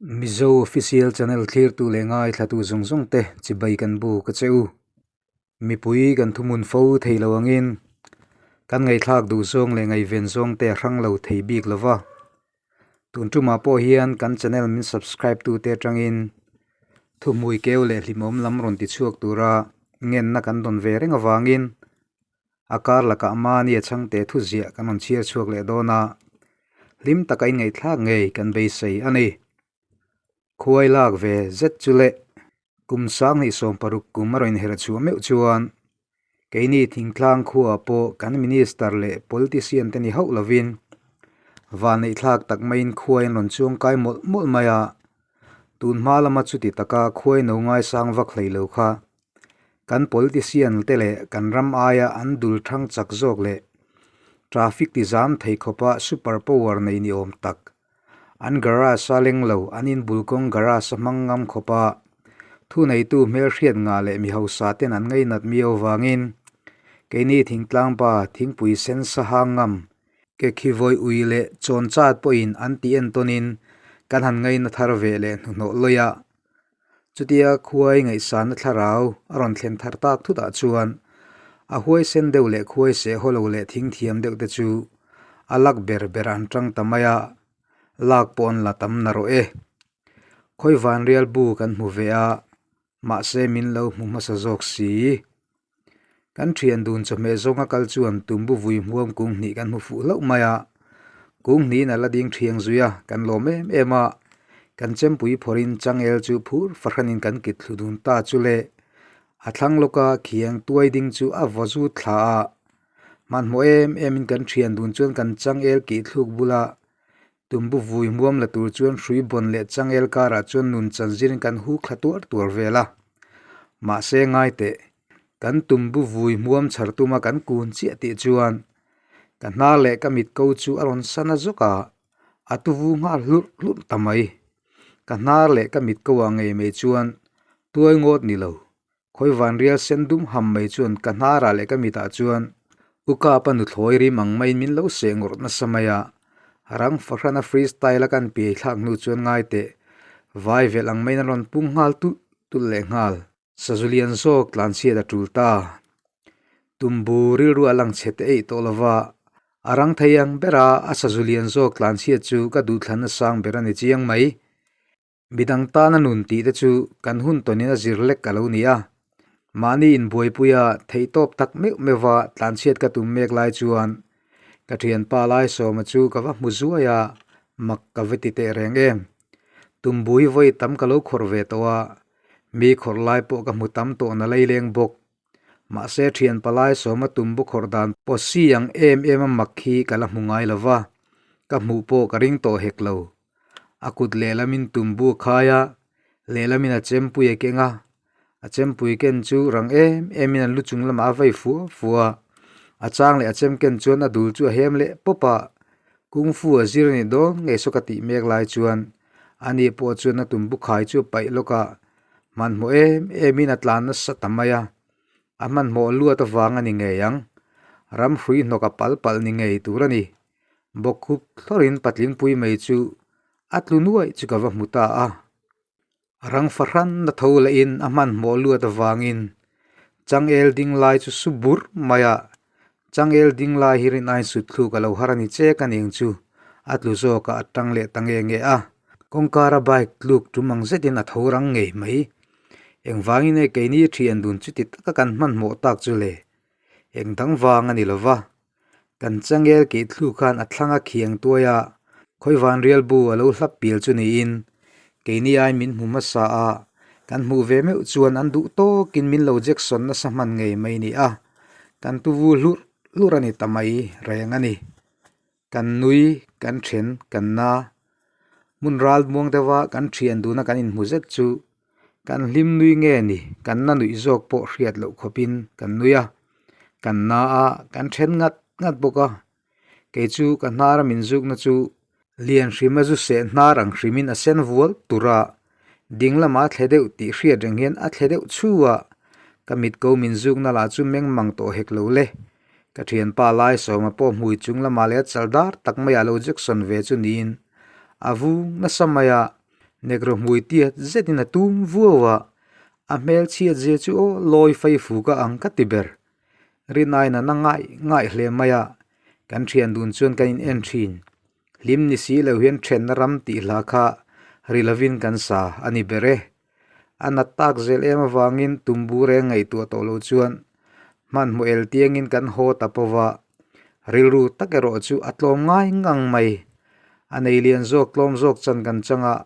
Mizo Official Channel thlirtu leh ngaithlatu zawng zawng te chibai kan bu ka che u. Mipui kan thuhmun fo thei lo angin kan ngaihthlak duh zawng leh ngaihven zawng te a hrang lo thei bik lo va. Tun tumah pawh hian kan channel min subscribe tu te atangin thuhmui keu leh hlimawm lam rawn ti chhuak tura ngenna kan dawn ve reng avangin A kar lakah mahni a chhangte thu ziah kan rawn chhiar chhuak leh dawn a, hlim taka inngaihthlak ngei kan beisei a ni. Khuai lak ve zet chu leh kum 2016 kum a rawn inherh chhuah meuh chuan keini thingtlang khuaah pawh kan minister leh politician te ni hauh lovin vanneihthlak tak maiin khuai an rawn chuangkai mawlh mawlh mai a, tun hma lama chuti taka khuai no ngaisang vak hlei lo kha Kan politician te leh kan ram aia an dul thang chak zawk leh traffic ti zam thei khawpa super power nei ni awm tak, an garage a leng lo an inbul kawng garage a hmang ngam khawpa thuneitu hmelhriat ngah leh mi hausa ten an ngainat miau vangin keini thingtlang pa thingpui sen sa hang ngam ke khi vawi ui leh chawn chat pawhin an ti entawnin kan han ngaina thar ve leh hnuhnawh lawih a. Chutia khuai ngaihsanna thlarau a rawn thlen thar tak thutah chuan a huaisen deuh leh khuai seh haw lo leh thing thiam deuh te chu a lak ber ber an tang ta mai a, lak pawh an la tam narawh e. Khawi vanrial bu kan hmu ve a, mahse min lo hmu hmasa zawk si. Kan thian dun chawhmeh zawnga kal chuan tumbu vui hmuam kung hnih kan hmu fuh hlauh mai a, kung hnihin a la ding thiang zui a, kan lawm em em a, kan chempui phawrhin changel chu phur fahranin kan kit thlu dun ta chu le, a thlang lawka khiang tuai ding chu a vaw zut thla a, hmanhmawh em emin kan thian dun chuan kan changel kih thluk bula tumbu vui hmuam la tur chuan hrui bawn leh changel karah chuan nun chan zirin kan huk thla tuar tuar vel a. Mahse ngai teh, kan tumbu vui hmuam chhar tuma kan kun chiah tih chuan ka hnar leh ka mit ko chu a rawn san a zawk a, a tuvu nghal hlurh hlurh ta mai. Ka hnar leh ka mit ko ah ngei mai chuan tuai ngawt ni lo, Khawi vanrial sen dum ham mai chuan ka hnarah leh ka mitah chuan U Kapa nuthlawi rim ang maiin min lo seh ngawrh nasa mai a. Rang fahrana free style a kan piai thlak hnu chuan ngai teh vai velh ang maiin a rawn pung nghal tulh tulh leh nghal. Sazu lian zawk tlanchhiat a tul ta. Tumbu rilru a lang chhe te eih tawh lova, a rang thei ang bera a sazu lian zawk tlanchhiat chu ka duhthlanna sang ber a ni chiang mai. Midang tana nun tih te chu kan hun tawnin a zir lek a lo ni a. Mahni inbuaipuia theihtawp tak meuh meuha tlanchhiat ka tum mek lai chuan ka thianpa Laisawma chu ka va hmu zuai a, mak ka va ti teh reng em. Tumbui vawi tam ka lo khawrh ve tawh a, mi khawrh lai pawh ka hmu tam tawh na laileng bawk. Mahse thianpa Laisawma tumbu khawrh dan pawsi ang em em a mak hi ka la hmu ngai lo va, ka hmuh pawh ka ring tawh hek lo. A kut lehlamin tumbu a khai a, lehlamin a chempui a keng a, a chempui ken chu rang em emin an lu chung lamah a vei fua fua a, a chang leh a chem ken chuan a dul chu a hem leh pawp a, kung fu a zir a nih dawn ngei saw ka tih mek lai chuan ani pawh chuan a tumbu khai chu a paih lawk a, hmanhmawh em emin a tlan nasa ta mai a, a hmanhmawh luat avang a ni ngei ang, ramhrui hnawk a pal palh ni ngei tur a ni. Bawkkhup thlawrin patlingpui mai chu a tlu nuaih chu ka va hmu ta a. Rang fahran na tho lehin a hmanhmawh luat avangin changel ding lai chu su burh mai a, changel ding lai hi rin aiin sut thluk a lo har a ni che ka ning chu a tlu zawk a a tang leh ta nge nge a. Kawngkara bike tluk tum ang zetin a tho rang ngei mai. Engvangin nge keini thian dun chuti taka kan hmanhmawh tak chu le? Engdang vang a ni lova. Kan changel keh thlu khan a thlang a khiang tuai a, khawi vanrial bu a lo hlap pial chu niin keini ai min hmu hmasa a, kan hmuh ve meuh chuan an duh tawkin min lo Jackson nasa hman ngei mai ni a, kan tuvu hlurh hlurh a ni ta mai reng a ni. Kan nui, kan then, kan na. Hmun ral muang deuha kan thian duna kan inhmu zet chu Kan hlim nui nge ni, kan na nuih zawk pawh hriat loh khawpin kan nui a, kan na a, kan then ngat ngat bawk a. Kei chu ka hnara min zukna chu lian hrima zu seh hnar ang hrimin a sen vual tur a, ding lamah a thle deuh tih hriat reng hian a thle deuh chhu a, ka mit ko min zukna lah chu meng mang tawh hek lo le. Ka thianpa Laisawma pawh hmui chung lamah leh a chal dar tak maiah lo Jackson ve chu niin a vung nasa mai a. Negro hmui tiat zetin a tum vuau a, a hmel chhiat zia chu aw lawi fei fuk a ang ka ti ber. Rinaiin a na ngaih ngaih hle mai a, kan thian dun chuan kan in en thin. Hlim ni si lo hian thenna ram tih hla kha ri lovin kan sa a ni ber e. A nat tak zel em avangin tumbu reng ngaihtuah tawh lo chuan hmanhmawh el tiangin kan haw ta pawh va, rilru tak erawh chu a tlawm ngai ngang mai. A nei lian zawk tlawm zawk chan kan chang a,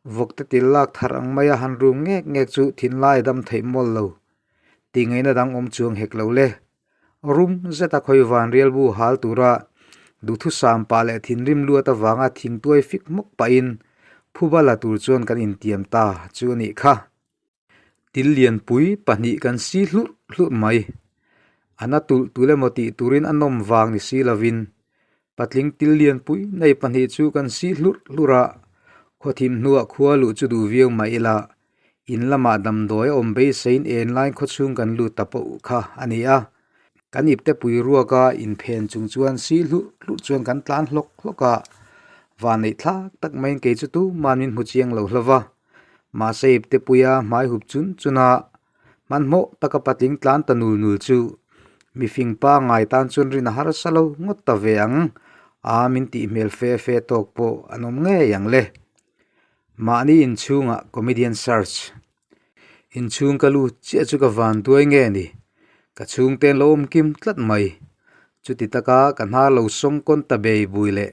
vawkte til lak thar ang maia han rum ngek ngek chu thinlai dam theih mual lo tih ngaihna dang awm chuang hek lo le. Rum zeta khawi van rialbu hal tura duhthusam pah leh thinrim luat avanga thingtuai fik hmawk pahin phuba la tur chuan kan intiam ta chu a nih kha. Til lianpui pahnih kan si hlurh hlurh mai. A na tulh tulh emaw tih turin a nawm vang ni si lovin patling til lianpui nei pahnih chu kan si hlurh hlurh a, khawthim hnuah khua luh chu duh viau mah ila In lamah damdawi a awm beiseiin en lai khawchhung kan lut ta pawh kha a ni a. Kan ipte pui ruaka inphen chung chuan si hluh hluh chuan kan tlan hlawk hlawk a. Van neih thlak tak maiin kei chu tuman min hmu chiang lo hlauh va. Mahse ipte puia hmai hup chun chun a, hmanhmawh taka patling tlan ta nul nul chu mifing pa ngai tan chuan rin a harsa lo ngawt ta ve ang a min tih hmel fe fe tawk pawh an awm ngei ang le. Mahni inchhungah comedian search. Inchhung ka lut chiah chu ka van duai nge ni? Ka chhungte an lo awm kim tlat mai. Chuti taka ka hnar lo sawng kawn ta bei bui leh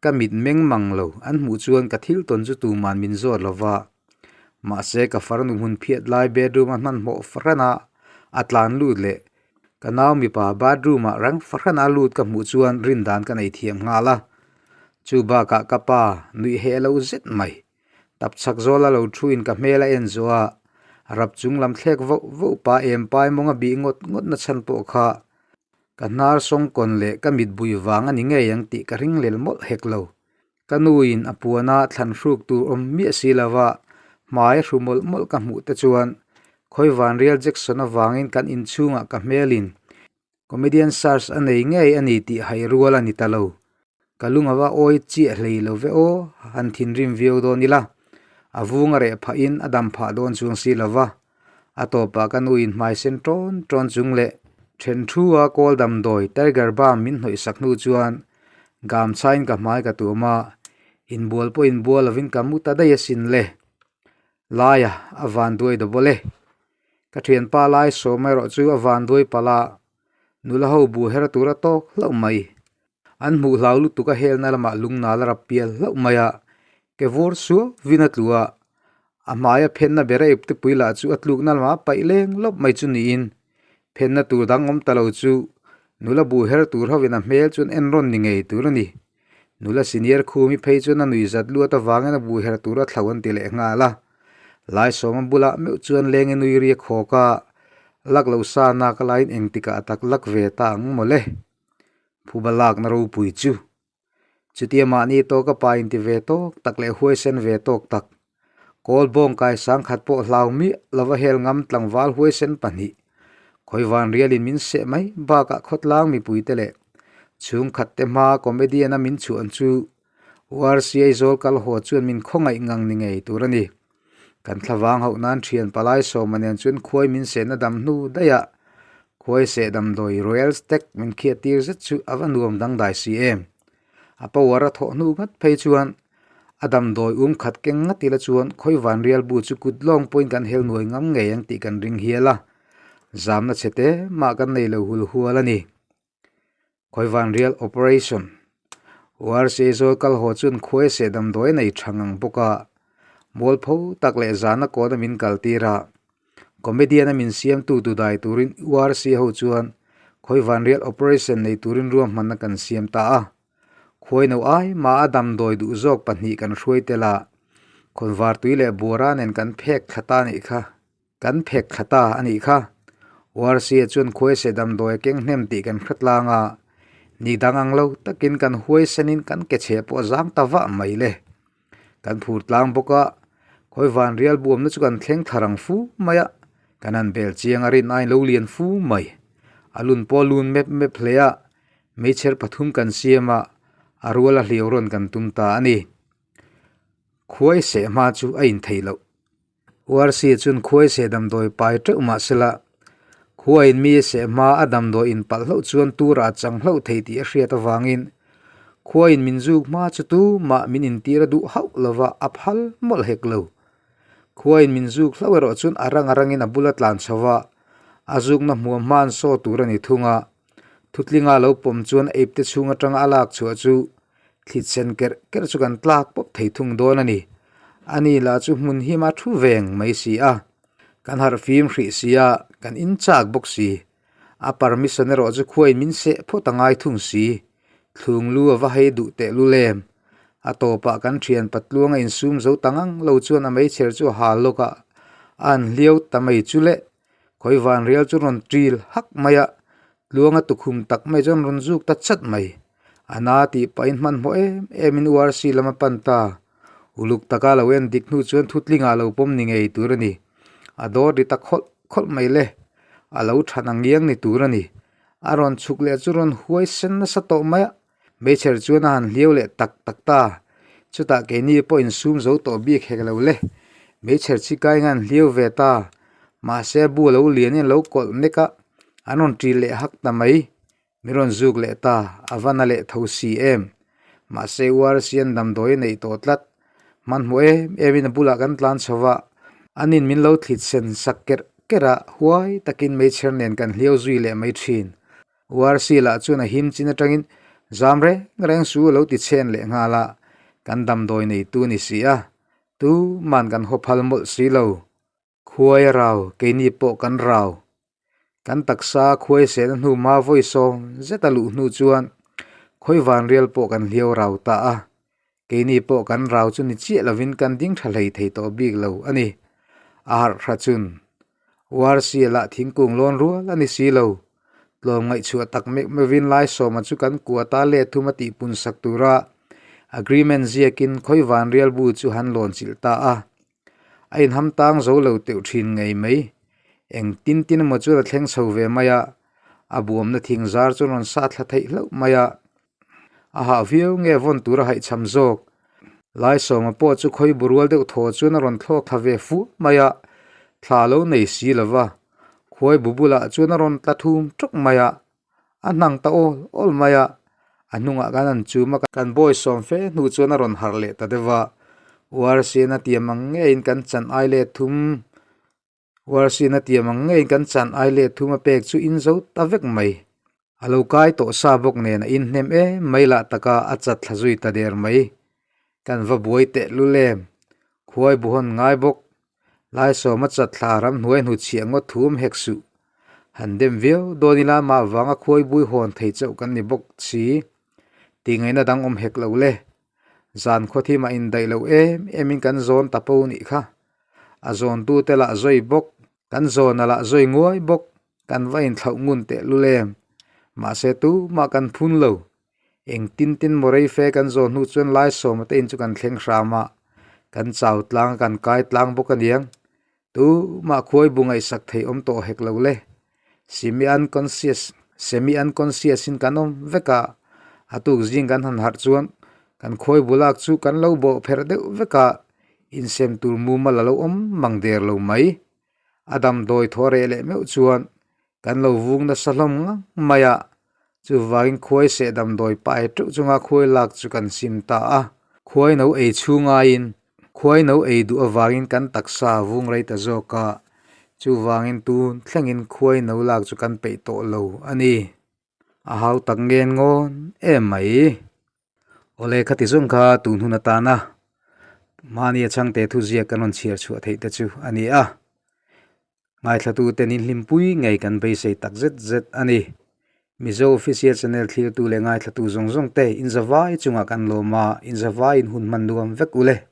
ka mit meng mang lo an hmuh chuan ka thil tawn chu tuman min zawt lo va. Mahse ka farnu hmun phiat lai bedroom a hmanhmawh fahran a, a tlan lut leh ka nau mipa bathroom ah rang fahran a lut ka hmuh chuan rindan ka nei thiam nghal a. Chu bakah ka pa nuih heh lo zet mai. Tap chhak zawla lo thuin ka hmel a en zawh a, rap chung lam thlek voh voh pa em pai mawng a bih ngawt ngawt na chhan pawh kha ka hnar sawngkawn leh ka mit bui vang a ni ngei ang tih ka ring lel mawlh hek lo. Ka nuin a puana thlan hruk tur awm miah si lova hmai a hru mawlh mawlh ka hmuh te chuan khawi Vanrial Jackson avangin kan inchhungah ka hmelin Comedian search a nei ngei a ni tih hai rual a ni ta lo. Ka lung ava awi chiah hlei lo ve aw, han thinrim viau dawn ila. A vung a reh phahin a dam phah dawn chuang si lo va. A tawpah ka nuin hmai sen ṭawn ṭawn chung leh then thu a kawl damdawi Tiger Balm min hnawih sak hnu chuan gamchhain ka hmai ka tuam a, inbual pawh inbual lovin ka mu ta daih asin le. Laia a vanduai dawbawlh e. Ka thianpa lai sawm erawh chu a vanduai palh a, nula ho bu her tur a tawk hlauh mai. An hmuh hlau lutuk a helna lamah lungnal a rap pial hlauh mai a, ke vawr suau vin a tlu a, a hmaia phenna ber a iptepui lah chu a tlukna lamah a paih leng lawp mai chu niin phenna tur dang awm ta lo chu nula bu her tur hovin a hmel chuan en rawn ni ngei tur a ni. Nula senior khumi phei chuan a nui zat luat avangin a bu her tur a thlo an ti leh nghal a. Laisawma bulah meuh chuan leng i nui riak hawk a, lak lo sa nak laiin engtikah tak lak ve ta ang mawle. Phuba lakna ropui chu. Chutia mahni tawka pa inti ve tawk tak leh huaisen ve tawk tak. Kawl bawng kai sangkhat pawh hlau miah lova hel ngam tlangval huaisen pahnih Khawivan rialin min seh mai bakah khawtlang mipuite leh chhungkhat te hmaa comedian a min chhuan chu URCA zawl kal haw chuan min khawngaih ngang ni ngei tur a ni. Kan thlavang hauh nan thian palai sawma nen chuan khuai min sehna dam hnu daih ah khuai seh damdawi Royal Stag min khiat tir zet chu a va nuam dangdai si em. A power a thawh hnu ngat phei chuan A damdawi um khat keng ngat ila chuan khawi van rial bu chu kut lawng pawhin kan hel nuai ngam ngei ang tih kan ring hial a, zamna chhe te mah kan nei lo hul hual a ni. Khawi van rial operation URC zawl kal haw chuan khuai seh damdawi a nei tha ngang bawk a, mualpho tak leh zana kawna min kal tir a, comedian a min siamtu tu dai turin URC ho chuan khawi van rial operation nei turin ruahmanna kan siam ta a. Khuai no ai mah a damdawi duh zawk pahnih kan hruai tel a, khawnvar tui leh buara nen kan phek thla ta anih kha, kan phek thla ta anih kha. URC-a chuan khuai seh damdawi a keng hnem tih kan hre tlang a, ni dang ang lo takin kan huai senin kan ke chhe pawh a zang ta vah mai le. Kan phur tlang bawk a, khawi van rial buamna chu kan thleng thla rang fu mai a, kan han bel chiang a rin aiin lo lian fu mai. A lun pawh a lun mep mep hle a, Meichher pathum kan siam a, a rual a hliau rawn kan tum ta a ni. Khuai seh hma chu a inthei loh. URC chuan khuai seh damdawi pai teuh mah sela, khuaiin mi seh hma a damdawi in palh hlauh chuan turah a chang hlauh thei tih a hriat avangin khuaiin min zuk hma chu tumah min intir a duh hauh lova a phal mawlh hek lo. Khuaiin min zuk hlauh erawh chuan a rang a rangin a bula tlan chho va, a zukna hmuam hma an saw tur a ni thung a. Thutlinga lo pawm chuan a ipte chhung atanga a lak chhuah chu thlit sen kerh kerh chu kan tlak pawp thei thung dawn a ni. Ani lah chu hmun him a thu veng mai si a, kan harh fim hrih si a, kan in chak bawk si. A permission erawh chu khuain min seh phawt a ngai thung si. Thlung lu a va hei duh teh lul em? A tawpah kan thian patluang a insum zo ta ngang lo chuan a meichher chu a hal lawk a, a han hliau ta mai chu le. Khawi van rial chu rawn ṭil hak mai a, tluanga tukhum tak mai chuan rawn zuk ta chat mai. A na tih pahin hmanhmawh em emin URC lam a pan ta. Uluk taka lo en dik hnu chuan thutlingah lo pawm ni ngei tur a ni. A dawr ri ta khawlh khawlh mai le. A lo than ang ngiang ni tur a ni. A rawn chhuk leh chu rawn huai sen nasa tawh mai a. Meichher chuan a han hliau leh tak tak ta. Chutah keini pawh insum zo tawh bik hek lo le. Meichher chi kai nga an hliau ve ta. Mahse a bu a lo lian in a lo kawlh nek a, an rawn ṭil leh hak ta mai. Mi rawn zuk leh ta, a va na leh tho si em. Mahse URC an damdawi a neih tawh tlat. Hmanhmawh em em in a bulah kan tlan chho va, anin min lo thlit sen sak kerh kerh a, huai takin meichher nen kan hliau zui leh mai ṭhin. URC lah chuan a him chin atangin zam reng reng su a lo ti chhen leh nghal a, kan damdawi neitu a ni si a, tuman kan haw phal mawlh si lo. Khuai a rau, keini pawh kan rau. Kan taksa khuai sehna hnu hma vawi sawm zet a luh hnu chuan khawi vanrial pawh kan hliau rau ta a, keini pawh kan rau chu ni chiah lovin kan ding tha hlei thei tawh bik lo a ni. A harh hra chun Warsia lah thingkung lawn rual a ni si lo. Tlawm ngaihchhuah tak meuh meuhvin Laisawma chu kan kuata let thum a tihpun sak tura agreement ziakin khawi vanrial bu chu han lawn chilh ta a. A inham tang zo lo teuh thin ngei mai. Eng tin tin emaw chuan a thleng chho ve mai a, a buamna thing zar chu rawn sa thla theih hlauh mai a. A hah viau nge vawn tur a haihchham zawk. Laisawma pawh chu khawi bu rual deuh thaw chuan a rawn thlawk thla ve fuh mai a, thla lo nei si lo va. Khuai bu bulah chuan a rawn tla thum tawk mai a, A hnang ta awl awl mai a, a hnungah kan han chum a, kan bawi sawm fe hnu chuan a rawn harh leh ta deuh a, Uarsian a tiam ang ngeiin kan chan ai let thum, Uarsian a tiam ang ngeiin kan chan ai let thum a pek chu in zo ta vek mai. A lo kai tawh sa bawk nen a inhnem em mai lah taka a chat thla zui ta der mai. Kan va buai teh lul em? Khuai buhawn ngai bawk. Laisawma chat thla ramhnuai hnuchhiah ngawt thum hek suh. Han dem viau dawn ila mah vanga khuai bui hawn thei chauh kan ni bawk si. Tingaihna dang awm hek lo le. Zan khawthim a indaih lo em emin kan zawn ta po nih kha. A zawntu te lah zawi bawk, kan zawna lah zawi nguai bawk, kan va inthlauh ngun teh lul em. Mahse tumah kan phun lo. Eng tin tin maw rei fe kan zawn hnu chuan Laisawma te in chu kan thleng hram a, kan chau tlang a kan kai tlang bawk aniang. Tumah khuai bu ngaihsak thei awm tawh hek lo le. Semi unconscious, semi unconscious in kan awm vek a, a tuk zing kan han harh chuan kan khuai bu lak chu kan lo bawh pherh deuh vek a, insem tur mumal a lo awm mang der lo mai. A damdawi thaw reh leh meuh chuan Kan lo vung nasa hlawm ngang mai a, chuvangin khuai seh damdawi pai teuh chunga khuai lak chu kan sim ta a. Khuai no ei chhung aiin khuai no ei duh avangin kan taksa a vung rei ta zawk a, chuvangin tun thlengin khuai no lak chu kan peih tawh lo a ni. A hau tak ngen ngawn em mai. Awle khati zawng kha tun hun atana mahni a chhangte thuziak kan rawn chhiar chhuah theih te chu a ni a. Ngaithlatute nin hlimpui ngei kan beisei tak zet zet a ni. Mizo Official Channel thlirtu leh ngaithlatu zawng zawng te inzavai chungah kan lawm a, inzavaiin hun hman nuam vek u le.